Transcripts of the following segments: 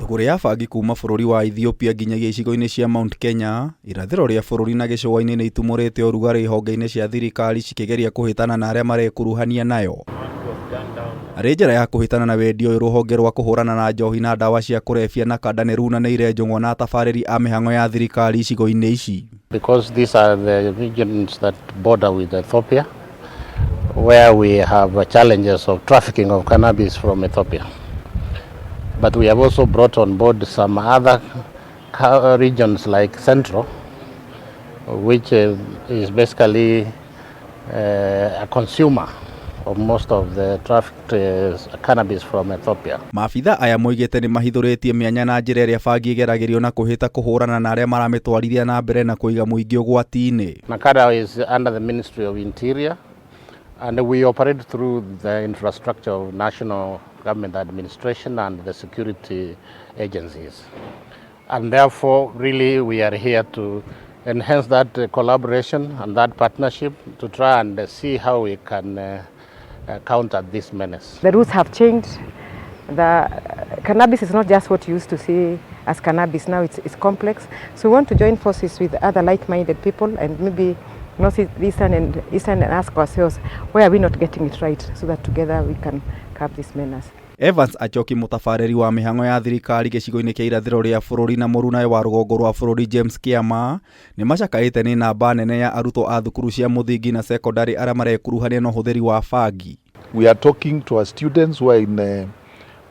Thũgũrĩ ya bangi kuma bũrũri wa Ethiopia nginyagia icigo-inĩ cia Mount Kenya, irathĩro rĩa bũrũri na gĩcũa-inĩ nĩ itumũrĩte ũrugarĩ honge-inĩ cia thirikari cikĩgeria kũhĩtana na arĩa marekuruhania nayo. Arĩ njĩra ya kũhĩtana na wendia ũyũ rũhonge rwa kũhũrana na njohi na ndawa cia kũrebia NACADA nĩ runanĩire njũng'wa na atabarĩri a mĩhang'o ya thirikari icigo-inĩ ici. Because these are the regions that border with Ethiopia, where we have challenges of trafficking of cannabis from Ethiopia. But we have also brought on board some other regions like Central, which is basically a consumer of most of the trafficked cannabis from Ethiopia. Maabitha aya moigĩte nĩ mahithũrĩtie mĩanya na njĩra ĩrĩa bangi ĩgeragĩrio na kũhĩta kũhũrana na arĩa maramĩtwarithia na mbere na kũiga mũingĩ ũgwati-inĩ. NACADA is under the Ministry of Interior, and we operate through the infrastructure of national government administration and the security agencies. And therefore, really, we are here to enhance that collaboration and that partnership to try and see how we can counter this menace. The rules have changed. The cannabis is not just what you used to see as cannabis. Now it's complex. So we want to join forces with other like-minded people and maybe North Eastern and Eastern and ask ourselves, why are we not getting it right, so that together we can curb this menace. Evans Achoki, mũtabarĩri wa mĩhang'o ya thirikari gĩcigo-inĩ kĩa irathĩro rĩa bũrũri, na mũrunawe wa rũgongo rwa bũrũri James Kĩama nĩ macakaĩte nĩ namba nene ya arutwo a thukuru cia mũthingi na cekondarĩ arĩa marekuruhania na ũhũthĩri wa bangi. We are talking to our students who are in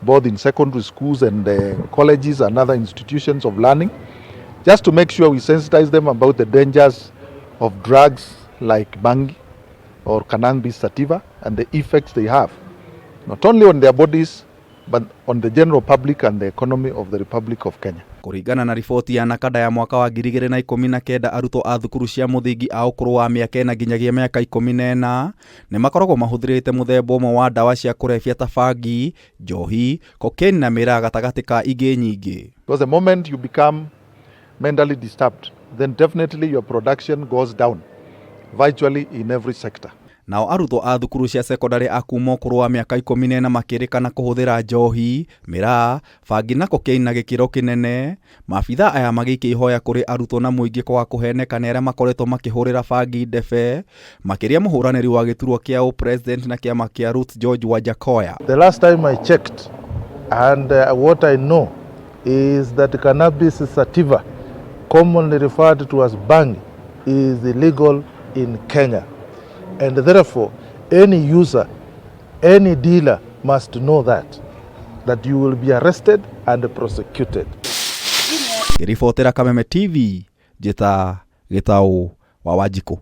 both in secondary schools and colleges and other institutions of learning, just to make sure we sensitize them about the dangers of drugs like bangi or cannabis sativa and the effects they have, not only on their bodies, but on the general public and the economy of the Republic of Kenya. Kũringana na riboti ya NACADA ya mwaka wa 2019, arutwo a thukuru cia mũthingi a ũkũrũ wa mĩaka 4 nginyagia mĩaka 14 nĩ makoragwo mahũthĩrĩte mũthemba ũmwe wa ndawa cia kũrebia ta bangi, njohi, cocaine na mĩraa gatagatĩ ka ingĩ nyingĩ. Because the moment you become mentally disturbed, then definitely your production goes down virtually in every sector. Nao arutwo a thukuru cia cekondarĩ a kuma ũkũrũ wa mĩaka 14 makĩrĩkana kũhũthĩra njohi, mĩraa, bangi na cocaine na gĩkĩro kĩnene. Maabitha aya magĩikia ihoya kũrĩ arutwo na mũingĩ kwaga kũheneka nĩ arĩa makoretwo makĩhũrĩra bangi ndebe, makĩria mũhũranĩri wa gĩturwa kĩa ũpresident na kĩama kĩa Roots George Wajackoyah. The last time I checked, and what I know is that cannabis sativa, commonly referred to as bangi, is illegal in Kenya. And therefore, any user, any dealer must know that you will be arrested and prosecuted. Ngĩribotera Kameme TV, njĩta Gĩtaũ wa Wanjikũ.